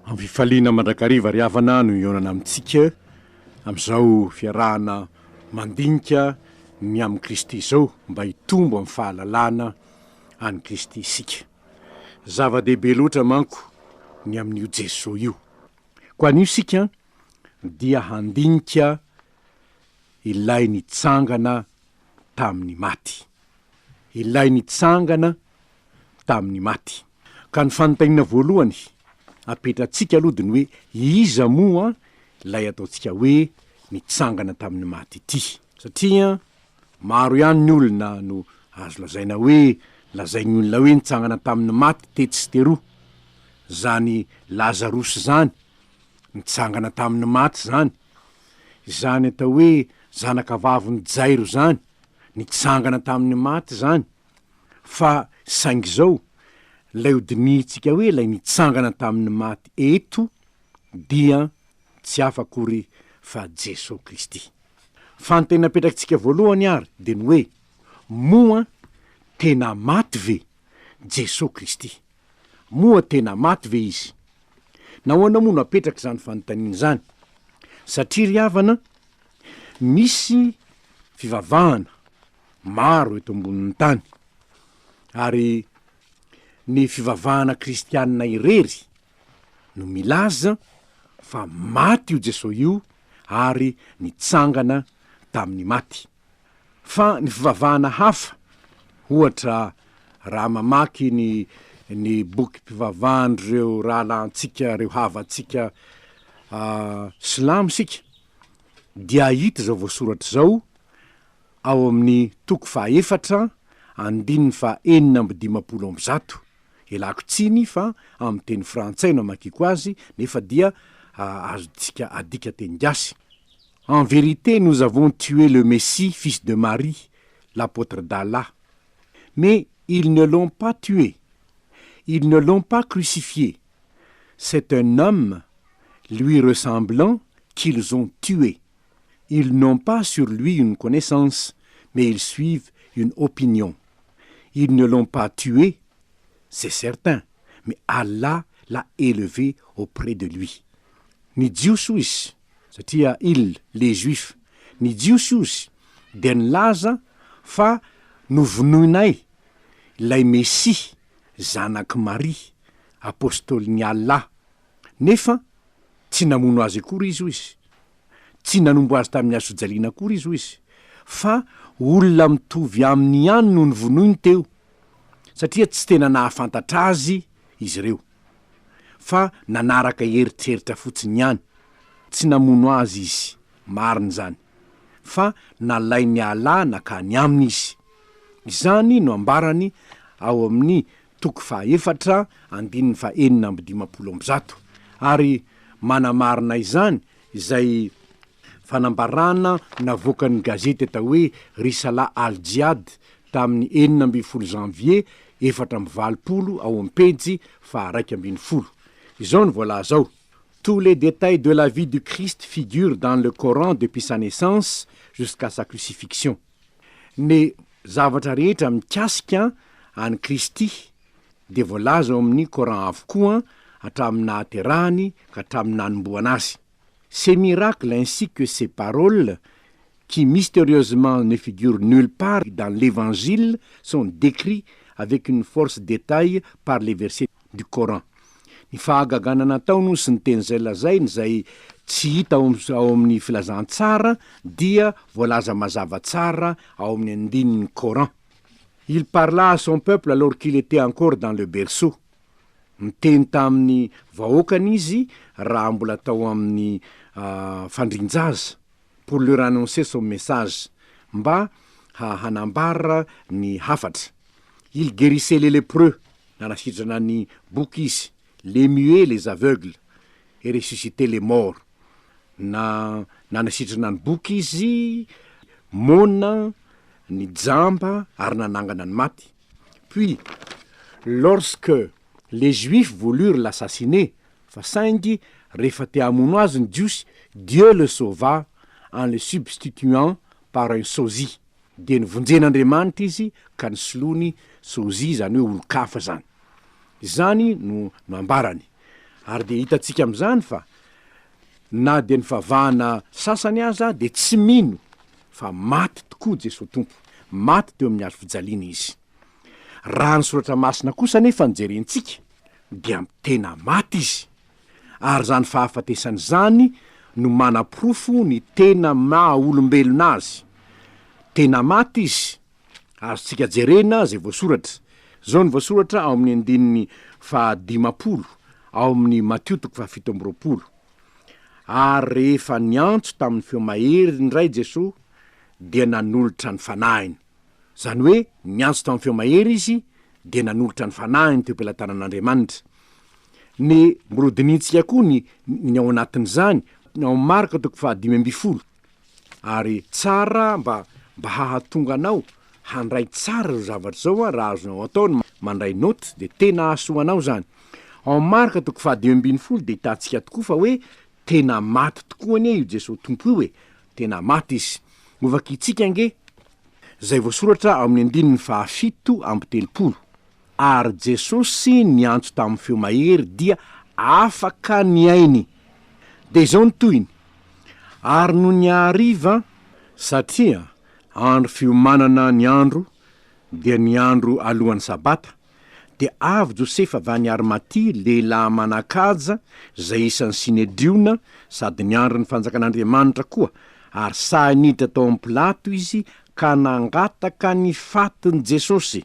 Amin'ny fifaliana mandrakariva ry havana no hihaonana amintsika amin'izao fiarahana mandinika ny amin'i Kristy izao mba hitombo amin'ny fahalalana an'i Kristy isika. Zava-dehibe loatra manko ny amin'io Jesoa io. Koa anio isika dia handinika ilay nitsangana tamin'ny maty. Ilay nitsangana tamin'ny maty. Ka ny fanontaniana voalohany apetratsika aloha dia ny hoe iza moa ilay ataontsika hoe nitsangana tamin'ny maty ity? Satria maro ihany ny olona no azo lazaina hoe lazain'ny olona hoe nitsangana tamin'ny maty tetsy sy teroa. Izany Lazarosy izany, nitsangana tamin'ny maty izany. Izany atao hoe zanakavavin'i Jairo izany, nitsangana tamin'ny maty izany. Fa saingy izao, ilay hodinihintsika hoe ilay nitsangana tamin'ny maty eto dia tsy hafa akory fa Jesoa Kristy. Fa ny tena apetrakitsika voalohany ary dia ny hoe, moa tena maty ve Jesoa Kristy? Moa tena maty ve Izy? Nahoana moa no apetraka izany fanontaniana izany? Satria ry havana, misy fivavahana maro eto ambonin'ny tany, ary ny fivavahana kristianina irery no milaza fa maty io Jesoa io ary nitsangana tamin'ny maty. Fa ny fivavahana hafa, ohatra raha mamaky ny ny bokim-pivavahan'ireo rahalahintsika, ireo havantsika silamo isika, dia hahita izao voasoratra izao, ao amin'ny toko fahaefatra, andininy faha-156. Ialako tsiny fa amin'ny teny frantsay no amakiako azy, nefa dia azontsika adika teny gasy. En vérité, nous avons tué le Messie, fils de Marie, l'apôtre d'Allah. Mais ils ne l'ont pas tué. Ils ne l'ont pas crucifié. C'est un homme lui ressemblant qu'ils ont tué. Ils n'ont pas sur lui une connaissance, mais ils suivent une opinion. Ils ne l'ont pas tué, c'est certain, mais Allah l'a élevé auprès de lui. Ny Jiosy hoy izy, satria ils, les Juifs, ny Jiosy hozy dia nilaza fa novonoinay ilay Mesia, zanak'i Maria, Apostolin'i Allah, nefa tsy namono azy akory izy hoy izy, tsy nanombo azy tamin'ny hazofijaliana akory izy hoy izy, fa olona mitovy aminy ihany no novonoiny teo, satria tsy tena nahafantatra azy izy ireo, fa nanaraka eritreritra fotsiny ihany, tsy namono azy izy, marina izany, fa nalain'i Allah nakany aminy izy. Izany no ambarany ao amin'ny toko fahaefatra andininy faha-156, ary manamarina izany izay fanambarana navoakan'ny gazety atao hoe Risala Al-Jihad tamin'ny 16 janvier 84 ao amin'ny pejy faha-11. Izao no voalaza ao, Tous les détails de la vie du Christ figurent dans le Coran depuis sa naissance jusqu'à sa crucifixion. Ny zavatra rehetra mikasika an'i Kristy dia voalaza ao amin'ny Coran avokoa hatramin'ny nahaterahany ka hatramin'ny nanombohana azy. Ces miracles ainsi que ces paroles qui mystérieusement ne figurent nulle part dans l'Evangile sont décrits avec une force détail par les versets du Coran. Ny fahagagana nataony hoy sy ny teny izay lazainy izay tsy hita ao ao amin'ny filazantsara dia voalaza mazava tsara ao amin'ny andinin'ny Coran. Il parla à son peuple alors qu'il était encore dans le berceau. Niteny tamin'ny vahoakany izy raha mbola tao amin'ny fandrian-jaza, pour leur annoncer son message, mba hanambara ny hafatra. Il guérissait les lépreux, nanasitrana ny boka izy, les muets, les aveugles, et ressuscitait les morts. Na nanasitrana ny boka izy, moana, ny jamba ary nanangana ny maty. Puis, lorsque les Juifs voulurent l'assassiner, fa saingy rehefa te hamono azy ny Jiosy, Dieu le sauva en le substituant par un sosie. Dia novonjen'Andriamanitra izy ka nosoloany sosie, izany hoe olon-kafa izany. Izany no nambarany. Ary dia hitantsika amin'izany fa na dia ny favahana sasany aza dia tsy mino fa maty tokoa Jesoa Tompo, maty teo amin'ny hazo fijaliana Izy. Raha ny Soratra Masina kosa anefa no jerentsika dia tena maty Izy. Ary izany fahafatesana izany no manaporofo ny tena maha olombelona Azy. Tena maty Izy. Azontsika jerena izay voasoratra. Izao no voasoratra ao amin'ny andininy fahadimampolo ao amin'ny Matio toko fahafito amby roapolo, Ary rehefa niantso tamin'ny feo mahery indray Jesoa, dia nanolotra ny fanahiny. Izany hoe niantso tamin'ny feo mahery Izy, dia nanolotra ny fanahiny teo am-pelatanan'Andriamanitra. Ny mbola hodinihintsika koa ny ny ao anatin'izany, ao amin'ny Marka toko fahadimy ambin'ny folo. Ary tsara mba mba hahatonga anao handray tsara izao zavatra izao an, raha azonao atao ny mandray note dia tena hahasoa anao izany. Ao amin'ny Marka toko fahadimy ambin'ny folo dia hitantsika tokoa fa hoe tena maty tokoa anie io Jesoa Tompo io e, tena maty Izy. Hovakintsika ange izay voasoratra ao amin'ny andininy fahafito amby telopolo. Ary Jesosy niantso tamin'ny feo mahery dia afaka ny ainy. Dia izao ny tohiny, Ary nony hariva, satria andro fiomanana ny andro, dia ny andro alohan'ny Sabata, dia avy Josefa avy any Arimatia, lehilahy manan-kaja, izay isan'ny Synedriona, sady niandry ny fanjakan'Andriamanitra koa, ary sahy niditra tao amin'i Pilato izy ka nangataka ny fatin'i Jesosy.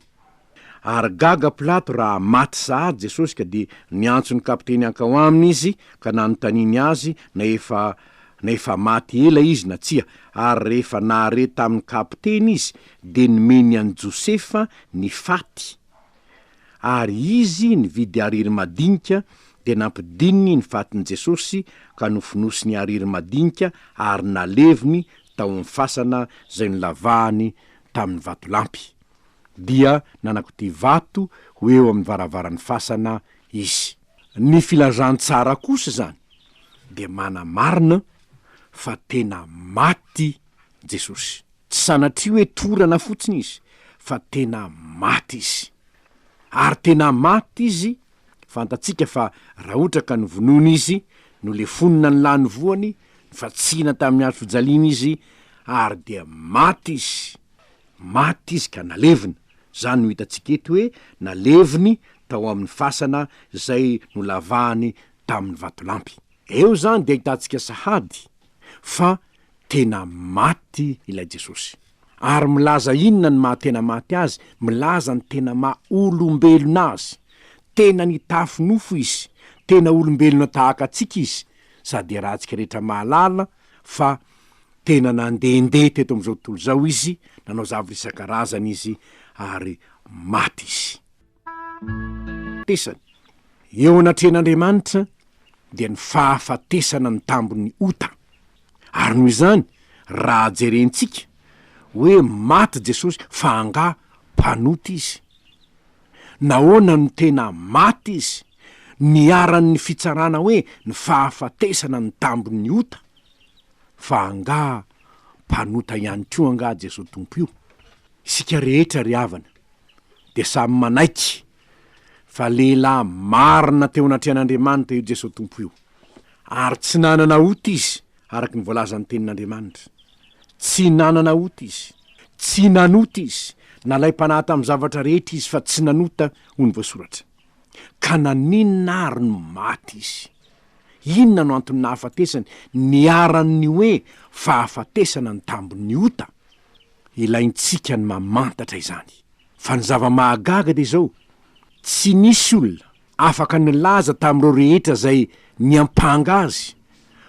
Ary gaga Pilato raha maty sahady Jesosy ka dia niantso ny kapiteny hankao aminy izy ka nanontaniany azy na efa na efa maty ela izy na tsia. Ary rehefa nahare tamin'ny kapiteny izy dia nomeny an'i Josefa ny faty. Ary izy nividy hariry madinika dia nampidininy ny fatin'i Jesosy ka nofonosiny hariry madinika ary naleviny tao amin'ny fasana izay nolavahany tamin'ny vatolampy. dia nanakodia vato ho eo amin'ny varavaran'ny fasana izy. Ny filazantsara kosa izany dia manamarina fa tena maty Jesosy. Tsy sanatria hoe torana fotsiny izy fa tena maty izy. Ary tena maty izy, fantatsika fa raha ohatra ka novonoina izy, nolefonina ny lany voany, nofatsihina tamin'ny hazo fijaliana izy, ary dia maty izy. Maty izy ka nalevina. Izany no hitantsika eto hoe naleviny tao amin'ny fasana izay nolavahany tamin'ny vatolampy. Eo izany dia ahitantsika sahady fa tena maty ilay Jesosy. Ary milaza inona ny maha tena maty azy? Milaza ny tena maha olombelona azy. Tena nitafy nofo izy, tena olombelona tahaka antsika izy, sady iarahantsika rehetra mahalala fa Tena nandehandeha teto amin'izao tontolo izao izy, nanao zavatra isan-karazany izy, ary maty izy. Tesany. Eo anatrehan'Andriamanitra dia ny fahafatesana ny tambin'ny ota. Ary noho izany, raha jerentsika hoe maty Jesosy, fa angaha mpanota izy? Nahoana no tena maty izy? Niharan'ny fitsarana hoe ny fahafatesana ny tambin'ny ota. Fa angaha mpanota ihany koa angaha Jesoa Tompo io? Isika rehetra ry havana dia samy manaiky fa lehilahy marina teo anatrehan'Andriamanitra io Jesoa Tompo io. Ary tsy nanana ota izy araka ny voalazan'ny tenin'Andriamanitra. Tsy nanana ota izy. Tsy nanota izy. Nalaim-panahy tamin'ny zavatra rehetra izy fa tsy nanota hoy ny voasoratra. Ka naninona ary no maty izy? Inona no antony nahafatesany? Niharan'ny hoe fahafatesana ny tambin'ny ota. Ilaintsika ny mamantatra izany. Fa ny zava-mahagaga dia izao, tsy nisy olona afaka nilaza tamin'ireo rehetra izay niampanga azy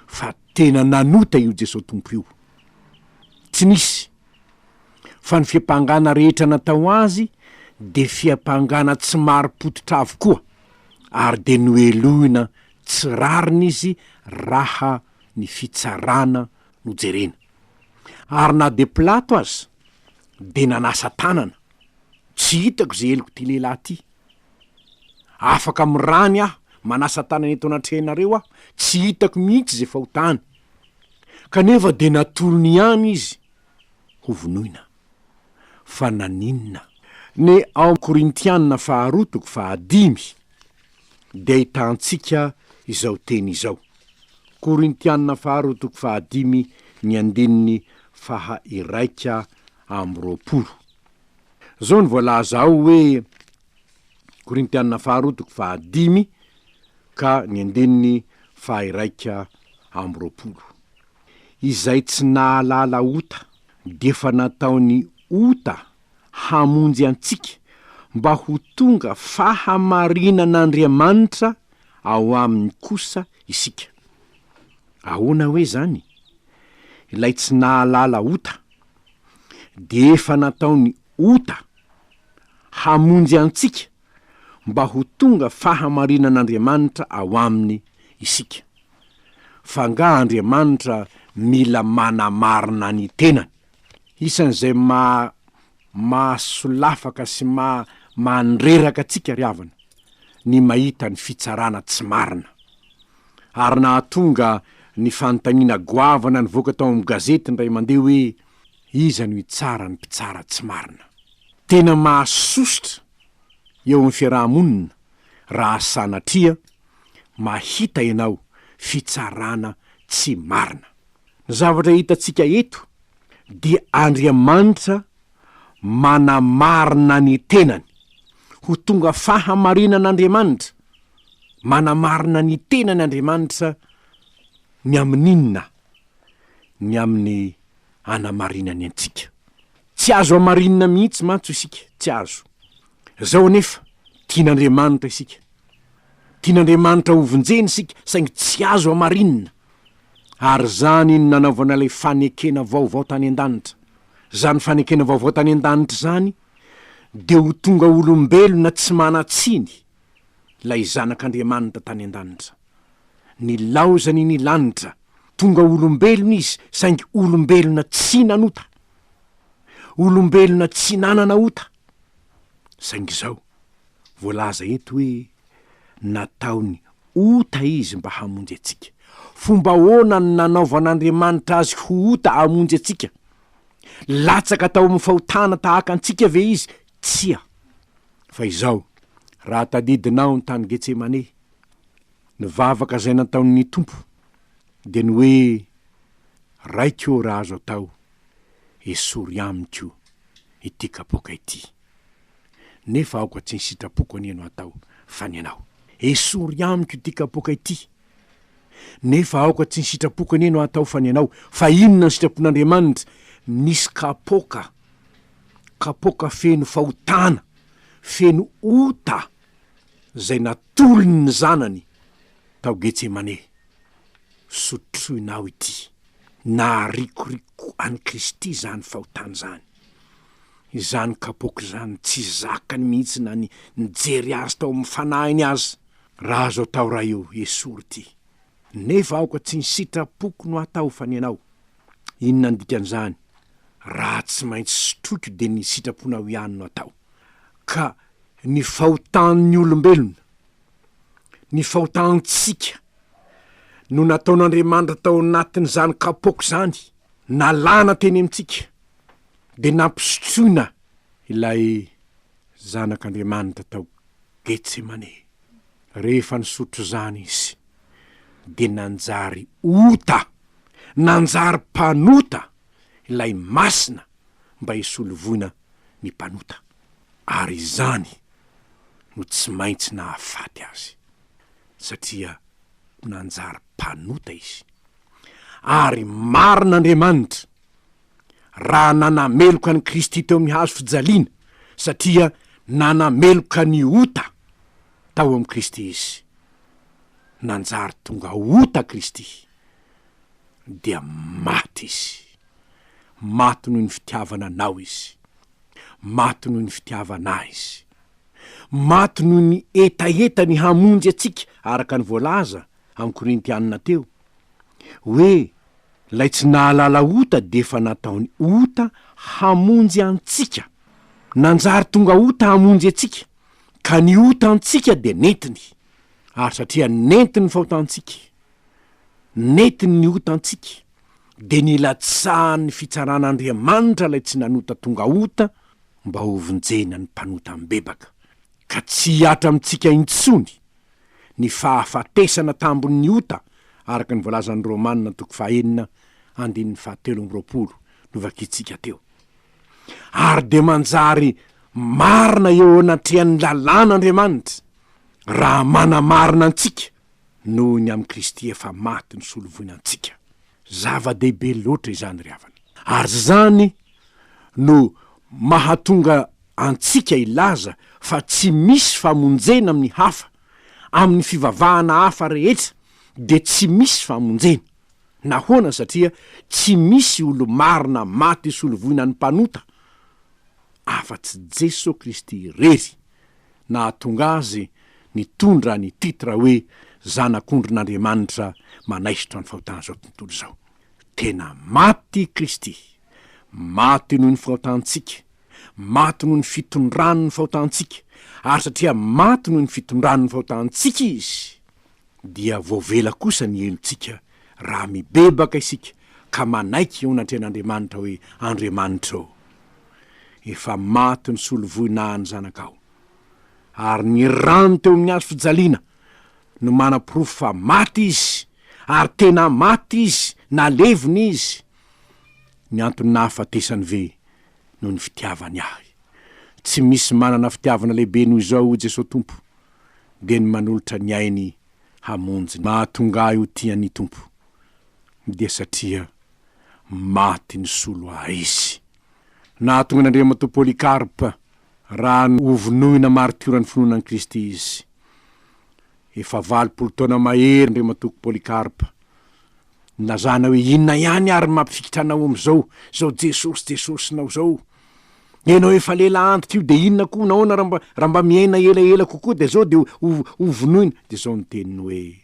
fa tena nanota io Jesoa Tompo io. Tsy nisy. Fa ny fiampangana rehetra natao azy dia fiampangana tsy marim-pototra avokoa. ary dia nohelohina tsy rariny izy raha ny fitsarana no jerena. Ary na dia Pilato aza dia nanasa tanana, Tsy hitako izay helok'ity lehilahy ity. Afaka amin'ny rany aho, manasa tanana eto anatrehanareo aho, tsy hitako mihitsy izay fahotany. Kanefa dia natolony ihany izy hovonoina. Fa naninona? Ny ao Korintiana faharoa toko fahadimy dia ahitantsika. izao teny izao. Korintiana faharoa toko fahadimy ny andininy faha 21. Izao no voalaza ao hoe, Korintiana faharoa toko fahadimy ka ny andininy faha 21. Izay tsy nahalala ota dia efa nataony ota hamonjy antsika mba ho tonga fahamarinan'Andriamanitra ao aminy kosa isika. Ahoana hoe izany? Ilay tsy nahalala ota dia efa nataony ota hamonjy antsika mba ho tonga fahamarinan'Andriamanitra ao aminy isika. Fa angaha Andriamanitra mila manamarina ny tenany? Isan'izay maha mahasolafaka sy maha mandreraka antsika ry havana ny mahita ny fitsarana tsy marina. Ary nahatonga ny fanontaniana goavana nivoaka tao amin'ny gazety indray mandeha hoe iza no hitsara ny mpitsara tsy marina? Tena mahasosotra eo amin'ny fiaraha-monina raha sanatria mahita ianao fitsarana tsy marina. Ny zavatra hitantsika eto dia Andriamanitra manamarina ny tenany. Ho tonga fahamarinan'Andriamanitra. Manamarina ny tenany Andriamanitra ny amin'inona? Ny amin'ny anamarinany antsika. Tsy azo amarinina mihitsy mantsy isika, tsy azo. Izao anefa, tian'Andriamanitra isika. Tian'Andriamanitra hovonjena isika, saingy tsy azo amarinina. Ary izany no nanaovana ilay fanekena vaovao tany an-danitra. Izany fanekena vaovao tany an-danitra izany dia ho tonga olombelona tsy manan-tsiny ilay Zanak'Andriamanitra tany an-danitra. Nilaozany ny lanitra, tonga olombelona izy saingy olombelona tsy nanota. Olombelona tsy nanana ota. Saingy izao, voalaza eto hoe nataony ota izy mba hamonjy antsika. Fomba ahoana no nanaovan'Andriamanitra azy ho ota hamonjy antsika? Latsaka tao amin'ny fahotana tahaka antsika ve izy? Tsia. Fa izao, raha tadidinao ny tany Getsemane, ny vavaka izay nataon'ny Tompo dia ny hoe, Raiko ô raha azo atao, esory amiko ity kapoaka ity. Nefa aoka tsy ny sitrapoko anie no atao, fa ny anao. Esory amiko ity kapoaka ity. Nefa aoka tsy ny sitrapoko anie no atao, fa ny anao. Fa inona ny sitrapon'Andriamanitra? Nisy kapoaka, kapoaka feno fahotana, feno ota, izay natolony ny Zanany tao Getsemane. Sotroinao ity. Naharikoriko an'i Kristy izany fahotana izany. Izany kapoaka izany tsy zakany mihitsy na ny nijery azy tao amin'ny fanahiny aza. Raha azo atao Ray o, esory ity. Nefa aoka tsy ny sitrapoko no atao fa ny Anao. Inona ny dikan'izany? Raha tsy maintsy sotroiko dia ny sitraponao ihany no atao. Ka ny fahotan'ny olombelona, ny fahotantsika no nataon'Andriamanitra tao anatin'izany kapoaka izany, nalana teny amintsika. dia nampisotroina ilay Zanak'Andriamanitra tao Getsemane. Rehefa nisotro izany izy, dia nanjary ota, nanjary mpanota ilay Masina mba hisolo voina ny mpanota. Ary izany no tsy maintsy nahafaty azy, satria nanjary mpanota izy. Ary marina Andriamanitra raha nanameloka an'i Kristy teo amin'ny hazo fijaliana, satria nanameloka ny ota tao amin'i Kristy Izy. Nanjary tonga ota Kristy, dia maty Izy. Maty noho ny fitiavana anao Izy. Maty noho ny fitiavana ahy Izy. Maty noho ny hetahetany hamonjy antsika, araka ny voalaza amin'ny Korintianina teo, hoe Ilay tsy nahalala ota dia efa nataony ota hamonjy antsika. Nanjary tonga ota hamonjy antsika, ka ny otantsika dia nentiny. Ary satria nentiny ny fahotantsika, nentiny ny otantsika, dia nilatsahan'ny fitsaran'Andriamanitra ilay tsy nanota tonga ota mba hovonjena ny mpanota mibebaka, ka tsy hihatra amintsika intsony. ny fahafatesana tambin'ny ota, araka ny voalazan'ny Romana toko fahenina andininy fahatelo amby 20 novakintsika teo. Ary dia manjary marina eo anatrehan'ny lalàna Andriamanitra, raha manamarina antsika noho ny amin'i Kristy efa maty nisolo voina antsika. Zava-dehibe loatra izany ry havana. Ary izany no mahatonga antsika hilaza fa tsy misy famonjena amin'ny hafa, amin'ny fivavahana hafa rehetra dia tsy misy famonjena. Nahoana? Satria tsy misy olo-marina maty solovoina ny mpanota afa-tsy Jeso Kristy irery nahatonga azy nitondra ny titre hoe Zanak'ondrin'Andriamanitra manaisotra ny fahotan'izao tontolo izao. Tena maty i Kristy, maty noho ny fahotantsika, maty noho ny fitondrany ny fahotantsika, ary satria maty noho ny fitondrany ny fahotantsika Izy, dia voavela kosa ny helotsika raha mibebaka isika ka manaiky eo anatrehan'Andriamanitra hoe, Andriamanitra ô, efa maty nisolo voina ahy ny Zanakao, ary ny rany teo amin'ny hazo fijaliana no manaporofo fa maty Izy, ary tena maty Izy, nalevina Izy. Ny antony nahafatesany ve noho ny fitiavany ahy? Tsy misy manana fitiavana lehibe noho izao, hoy Jesoa Tompo. dia ny manolotra ny ainy hamonjy ny. Mahatonga ahy ho tia ny Tompo dia satria maty nisolo ahy Izy. Nahatonga an'Andriamatoa Polycarpe raha novonoina maritioran'ny finoana an'i Kristy izy. Efa 80 taona mahery Andriamatoa Polycarpe. Nilazana hoe inona ihany ary ny mampifikitra anao amin'izao, izao Jesosy Jesosinao izao. Ianao efa lela antitra io dia inona koa, nahoana raha mba, raha mba miaina elaela kokoa dia izao dia ho, ho vonoina. Dia izao ny teniny hoe,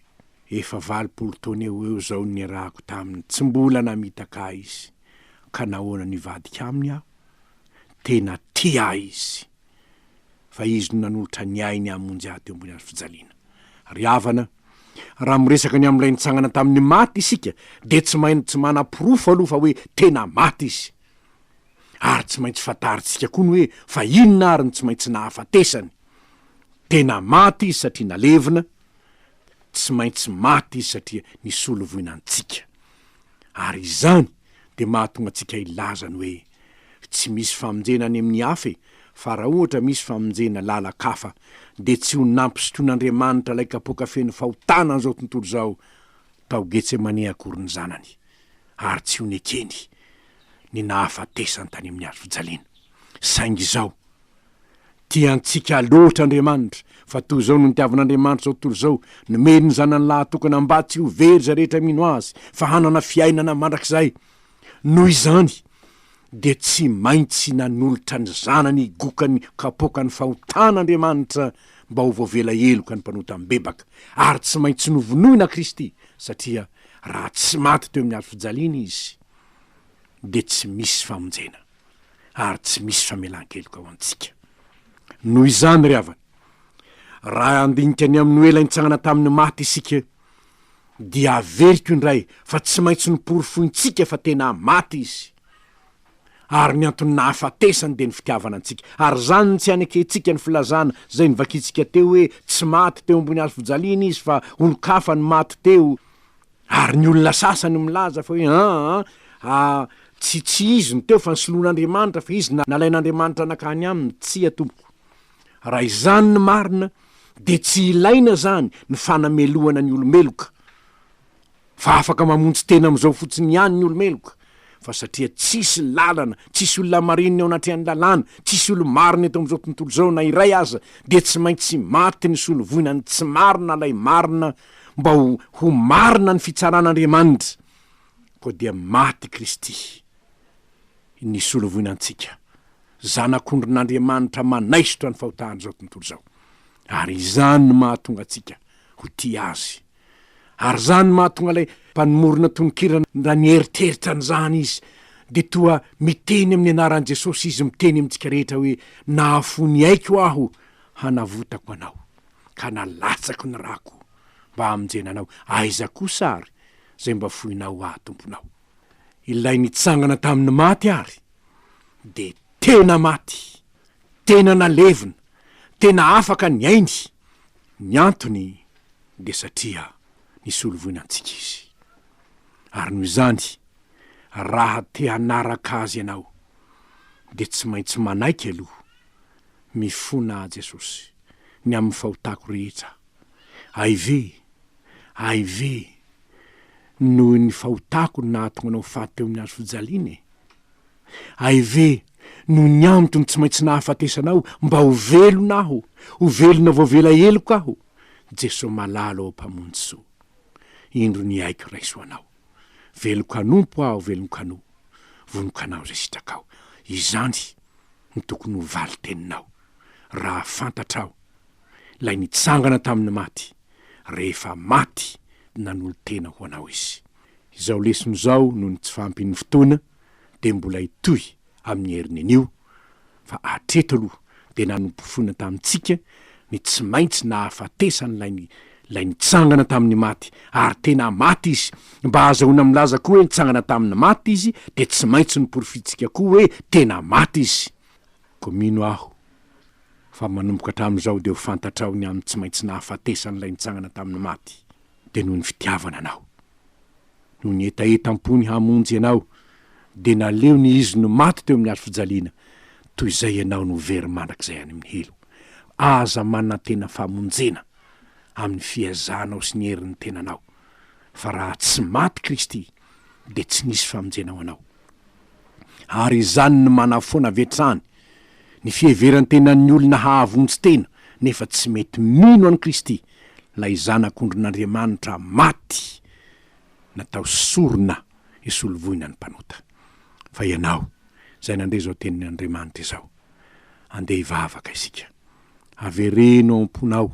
efa 80 taona eo ho eo izao no niarahako taminy, tsy mbola namitaka ahy izy, ka nahoana no hivadika aminy aho? Tena tia ahy izy. Fa izy no nanolotra ny ainy hamonjy ahy teo ambony hazo fijaliana. Ry havana, raha miresaka ny amin'ilay nitsangana tamin'ny maty isika, dia tsy maintsy manaporofo aloha fa hoe tena maty izy. Ary tsy maintsy fantarintsika koa ny hoe fa inona ary no tsy maintsy nahafatesany. Tena maty izy satria nalevina, tsy maintsy maty izy satria nisolo voina antsika. Ary izany dia mahatonga antsika hilaza ny hoe, Tsy misy famonjena any amin'ny hafa e, fa raha ohatra misy famonjena lalan-kafa dia tsy ho nampisotroin'Andriamanitra ilay kapoaka feno fahotana an'izao tontolo izao tao Getsemane akory ny Zanany, ary tsy ho nekeny ny nahafatesany tany amin'ny hazo fijaliana. Saingy izao, Tia antsika loatra Andriamanitra, fa toy izao no nitiavan'Andriamanitra izao tontolo izao, nomeny ny Zanany lahatokana mba tsy ho very izay rehetra mino Azy, fa hanana fiainana mandrakizay. Noho izany, dia tsy maintsy nanolotra ny Zanany higoka ny kapoakan'ny fahotana Andriamanitra mba ho voavela heloka ny mpanota mibebaka, ary tsy maintsy novonoina Kristy, satria raha tsy maty teo amin'ny hazo fijaliana Izy, dia tsy misy famonjena. ary tsy misy famelan-keloka ho antsika. Noho izany, ry havana, raha handinika ny amin'ny ho ela nitsangana tamin'ny maty isika, dia averiko indray fa tsy maintsy noporofointsika fa tena maty izy, ary ny antony nahafatesany dia ny fitiavana antsika. Ary izany no tsy anekentsika ny filazana izay novakintsika teo hoe tsy maty teo ambony hazo fijaliana izy fa olon-kafa no maty teo. Ary ny olona sasany milaza fa hoe aa a tsy tsy izy no teo fa nisoloan'Andriamanitra fa izy nalain'Andriamanitra nakany aminy, tsia tompoko. Raha izany ny marina dia tsy ilaina izany ny fanamelohana ny olo-meloka fa afaka mamonjy tena amin'izao fotsiny ihany ny olo-meloka fa satria tsisy lalana, tsisy olona marinina eo anatrehan'ny lalàna, tsisy olo-marina eto amin'izao tontolo izao na iray aza dia tsy maintsy maty ny solovoina ny tsy marina ilay marina mba ho ho marina ny fitsaran'Andriamanitra, koa dia maty Kristy nisolo voina antsika, Zanak'ondrin'Andriamanitra manaisotra ny fahotan'izao tontolo izao, ary izany no mahatonga antsika ho tia Azy, ary izany no mahatonga ilay mpanomorona tononkira raha nieritreritra an'izany izy dia toa miteny amin'ny anaran'i Jesosy izy miteny amintsika rehetra hoe nahafoy ny aiko aho hanavotako anao. ka nalatsako ny rako mba hamonjena anao, aiza kosa ary izay mba foinao ahy Tomponao? Ilay nitsangana tamin'ny maty ary dia tena maty, tena nalevina, tena afaka ny ainy, ny antony? Dia satria nisolo voina antsika Izy. Ary noho izany, raha te hanaraka Azy ianao, dia tsy maintsy manaiky aloha, Mifona aho Jesosy, ny amin'ny fahotako rehetra. Hay ve, hay ve, noho ny fahotako no nahatonga anao faty teo amin'ny hazo fijaliana e? Hay ve, noho ny amiko no tsy maintsy nahafatesanao mba ho velona aho, ho velona voavela heloka aho? Jeso malala ô Mpamonjy soa, indro ny aiko raiso ho Anao. Velon-kanompo aho, velon-kanoa, vonon-kanao izay sitrakao. Izany no tokony ho valin-teninao, raha fantatrao Ilay nitsangana tamin'ny maty, rehefa maty nanolo-tena ho anao Izy. Izao lesona izao noho ny tsy fahampian'ny fotoana dia mbola hitohy amin'ny heriny anio fa hatreto aloha dia nanopofoina tamintsika ny tsy maintsy nahafatesan'ilay ilay nitsangana tamin'ny maty ary tena maty izy mba hahazahoana milaza koa hoe nitsangana tamin'ny maty izy dia tsy maintsy noporofintsika koa hoe tena maty izy. Koa mino aho fa manomboka hatramin'izao dia ho fantatrao ny amin'ny tsy maintsy nahafatesan'ilay nitsangana tamin'ny maty dia noho ny fitiavana anao. Noho ny hetahetam-pony hamonjy anao, dia naleony Izy no maty teo amin'ny hazo fijaliana, toy izay ianao no very mandrakizay any amin'ny helo. Aza manantena famonjena amin'ny fiezahanao sy ny herin'ny tenanao, fa raha tsy maty Kristy, dia tsy nisy famonjena ho anao. Ary izany no manafoana avy hatrany ny fiheveran-tenan'ny olona hahavonjy tena nefa tsy mety mino an'i Kristy, ilay Zanak'ondrin'Andriamanitra maty natao sorona hisolo voina ny mpanota. Fa ianao izay nandre izao tenin' Andriamanitra izao, andeha hivavaka isika. Avereno ao am-ponao,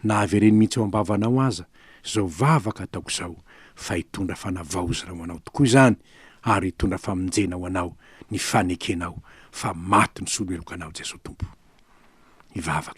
na avereno mihitsy ao am-bavanao aza, izao vavaka ataoko izao, fa hitondra fanavaozana ho anao tokoa izany, ary hitondra famonjena ho anao ny fanekenao fa maty nisolo heloka anao Jesoa Tompo. Hivavaka.